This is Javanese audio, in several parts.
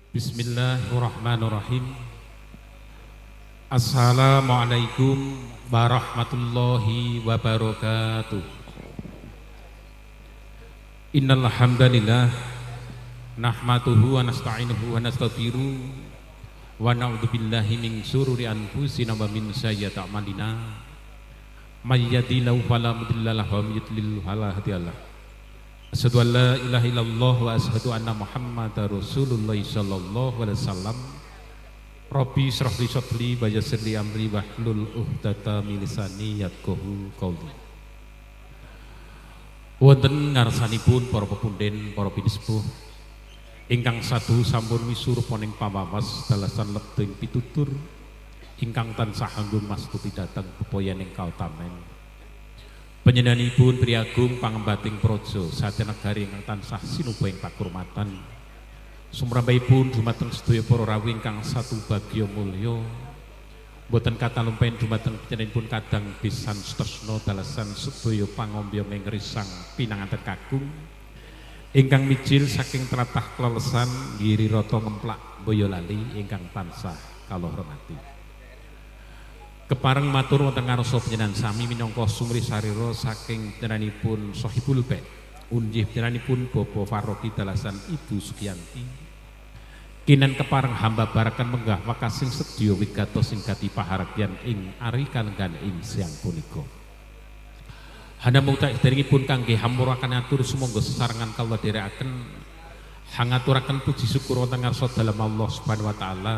Bismillahirrahmanirrahim. Assalamualaikum warahmatullahi wabarakatuh. Innal hamdalillah nahmaduhu wa nasta'inuhu wa nastaghfiruh wa na'udzu billahi min syururi anfusina wa min sayyiati a'malina. May yahdihillahu fala mudilla lahu wa may yudlil fala hadiyalah. Asyhadu an la ilaha illallah wa asyhadu anna Muhammadar Rasulullah sallallahu alaihi wasallam. Rabbi shrah li sadri wa yassir li amri wahlul 'uqdatam min lisani yafqahu qawli. Wonten ngarsanipun para pepunden, para pinispuh ingkang sadu sampun misuwur ing pamawas dalasan lebting pitutur ingkang tansah anggung mastuti dhateng pepoyaning kautamen. Panjenenganipun Priagung pangembating praja satya negari ingkang tansah sinuba ing pakurmatan. Sumrambahipun dumateng sedaya para rawuh ingkang satu bagya mulya. Boten katalumpen dumateng panjenenganipun kadang besan sutresna dalasan sedaya pangombyong ing risang pinanganten kakung ingkang mijil saking tlatah Klelesan Girirata Ngemplak Boyolali ingkang tansah kula hormati. Kepareng matur wonten ngarsa panjenengan sami minangka sumri sarira saking panjenenganipun Sohibul Bait. Unjih panjenenganipun Bapak Faroki dalasan Ibu Sugiyanti. Kinan kepareng hamba barakan menggah wekasing sedya wigatos sing gati pahargyan ing ari kalenggan ing siang punika. Handa mung derengipun kangge hamuraken atur sumangga sesarengan kawula dherekaken hangaturaken puji syukur wonten ngarsa dalem Allah Subhanahu wa taala.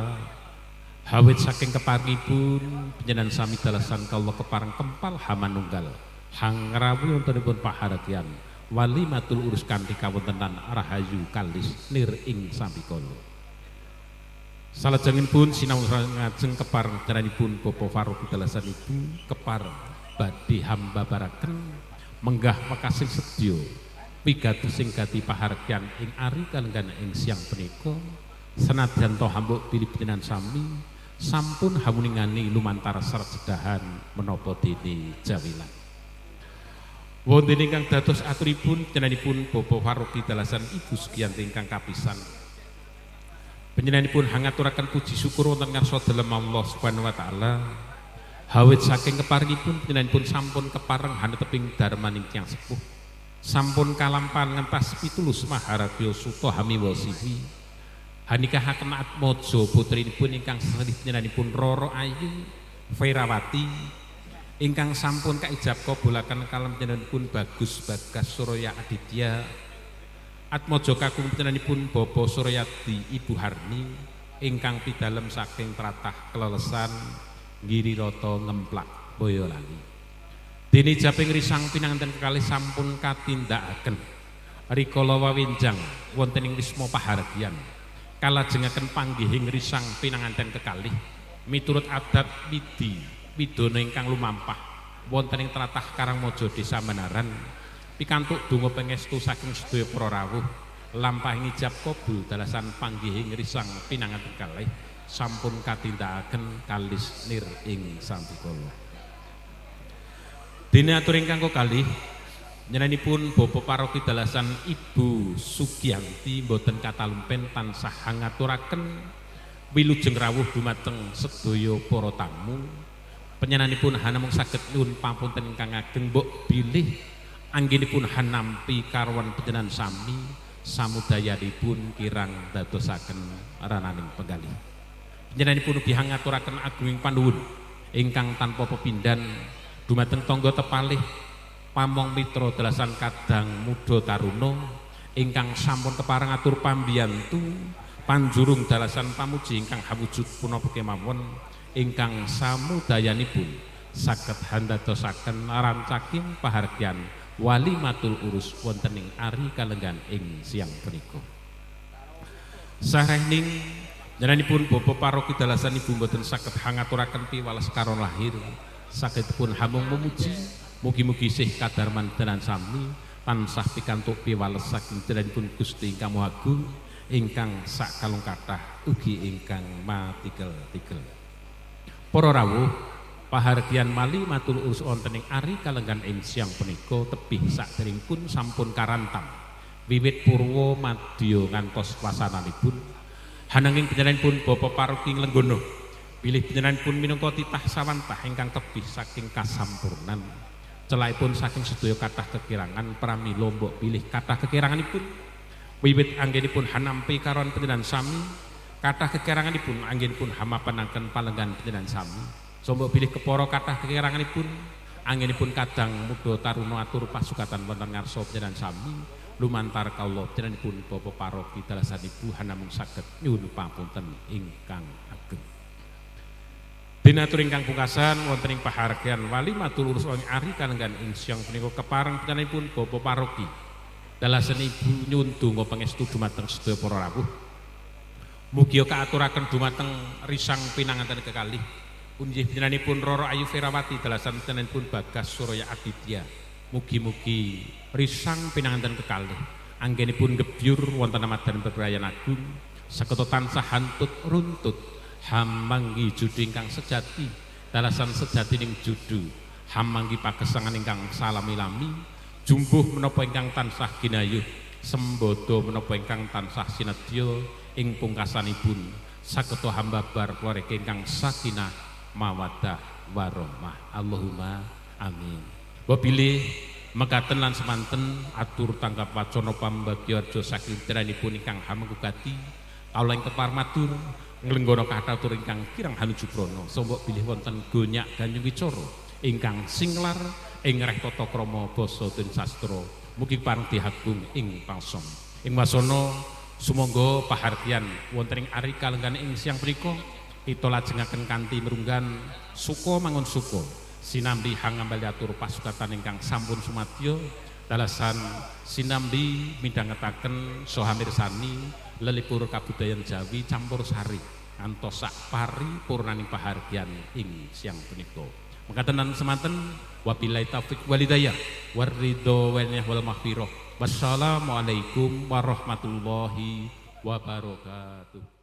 Hawit saking keparengipun panjenengan sami dalasan kawula kepareng kempal hamanunggal hangrawuhi wontenipun pahargyan walimatul urus kanthi kawontenan rahayu kalis nir ing sambikala. Salajengipun sinau ngajeng kepareng jaranipun Bapak Faruk dalasan Ibu kepareng badhe hamba baraken menggah wekasing sedya wigati sing gati pahargyan ing ari kalenggan ing siang punika senadyan to hambuk pilih panjenengan sami sampun hamuningani lumantar serat sedahan menapa dene jawilan. Wonten ingkang dados aturipun panjenenganipun Bapak Faruqi dalasan Ibu Sugiyanti ingkang kapisan. Panjenenganipun hangaturaken puji syukur wonten ngarsa dalem Allah Subhanahu wa taala. Hawit saking keparengipun panjenenganipun sampun kepareng haneteping darmaning tiyang sepuh. Sampun kalampan ngentas pitulus maharagya suta hamiwa siwi. Hanikahaken atmaja putrinipun ingkang salih panjenenganipun Roro Ayu Ferawati ingkang sampun kaijab kabulaken kalem panjenenganipun Bagus Bagas Surya Aditya. Atmaja kakung panjenenganipun Bapak Suryadi Ibu Harni ingkang pidalem saking tlatah Klelesan Girirata Ngemplak Boyolali. Dene japing risang pinanganten kekalih sampun katindakaken rikala wawinjang wonten ing wisma pahargyan kalajengaken panggihing risang pinanganten kekalih miturut adat widi widana ingkang lumampah wonten ing tlatah Karangmaja Desa Menaran pikantuk donga pangestu saking sedaya para rawuh lampah ngijab kabul dalasan panggihing risang pinanganten kalih sampun katindakaken kalis nir ing sambikala. Dene atur ingkang kekalih nyenanipun Bapak Paroki dalasan Ibu Sugiyanti mboten katalumpen tansah ngaturaken wilujeng rawuh dumateng sedaya para tamu. Panjenenganipun hanamung saged nyuwun papunten ingkang ageng mbok bilih anggenipun hanampi karwan panjenengan sami samudayanipun kirang dadosaken rananing penggalih. Panjenenganipun ugi hangaturaken agunging panuwun ingkang tanpa pepindhan dumateng tangga tepalih pamong mitra dalasan kadang muda taruna ingkang sampun kepareng atur pambiyantu panjurung dalasan pamuji ingkang hawujud punapa kemawon ingkang samudayanipun saged handadosaken rancaking pahargyan walimatul urus wonten ing ari kalenggan ing siang punika. Sarehning nyananipun Bapak Paroki dalasan Ibu mboten saged hangaturaken piwales karon lahir sagedipun hamung memuji mugi-mugi sih kadarman tenan sami tansah pikantuk piwales saking jalanipun Gusti ingkang Maha Agung ingkang sakalung kathah ugi ingkang matikel-tikel. Para rawuh pahargyan mali matul urus wonten ing ari kalenggan ing siang punika tebih saderengipun sampun karantam wiwit purwa madya ngantos wasananipun. Hananging panjenenganipun Bapak Paroki Nglenggono bilih panjenenganipun minangka titah sawantah ingkang tebih saking kasampurnan. Celahipun saking sedaya kathah kekirangan, pramila mbok bilih kathah kekiranganipun wiwit anggenipun hanampi karon panjenengan sami, kathah kekiranganipun anggenipun hamapanaken palenggan panjenengan sami. Sombok bilih kepara kathah kekiranganipun anggenipun kadang muda taruna atur pasukatan wonten ngarsa panjenengan sami. Lumantar kawula panjenenganipun Bapak Paroki dalasan Ibu hanamung saged nyuwun pamunten ingkang ageng. Dinatur ingkang pungkasan wonten ing pahargyan walimatul urus ing ari kalenggan ing siang punika kepareng panjenenganipun Bapak Paroki dalasan Ibu nyuwun donga pangestu dumateng sedaya para rawuh. Mugia kaaturaken dumateng risang pinanganten kekalih. Unjih panjenenganipun Roro Ayu Ferawati dalasan panjenenganipun Bagas Surya Aditya. Mugi-mugi risang pinanganten kekalih anggenipun gebyur wonten amadan bebrayan agung saketa tansah hantut runtut hamanggi judu ingkang sejati dalasan sejatining judu, hamanggi pagesangan ingkang salami-lami, jumbuh menapa ingkang tansah ginayuh, sembodo menapa ingkang tansah sinedya. Ing pungkasanipun saketa hambabar keluarga ingkang sakinah mawaddah warahmah. Allahumma amin. Wabilih mekaten lan semanten atur tanggap wacana pambagya arja saking tiranipun ingkang hamengku gati, kawula ing kepar matur nglenggana kathah atur ingkang kirang hanuju prana. Sombok bilih wonten gonyak ganyung wicara ingkang singlar ing reh tata krama basa den sastra, mugi pareng dihagung ing pangsom. Ing wasana sumangga pahargyan wonten ing ari kalenggan ing siang punika kita lajengaken kanthi merunggan suka mangun suka sinambi hangambali atur pasukatan ingkang sampun sumadyo dalasan sinambi midhangetaken saha mirsani lelipur kabudayan Jawi campur sari ngantos sak paripurnaning pahargyan ing siang punika. Mekaten lan semanten, wabillahi taufik walhidayah waridho wal maghfirah. Wassalamualaikum warahmatullahi wabarakatuh.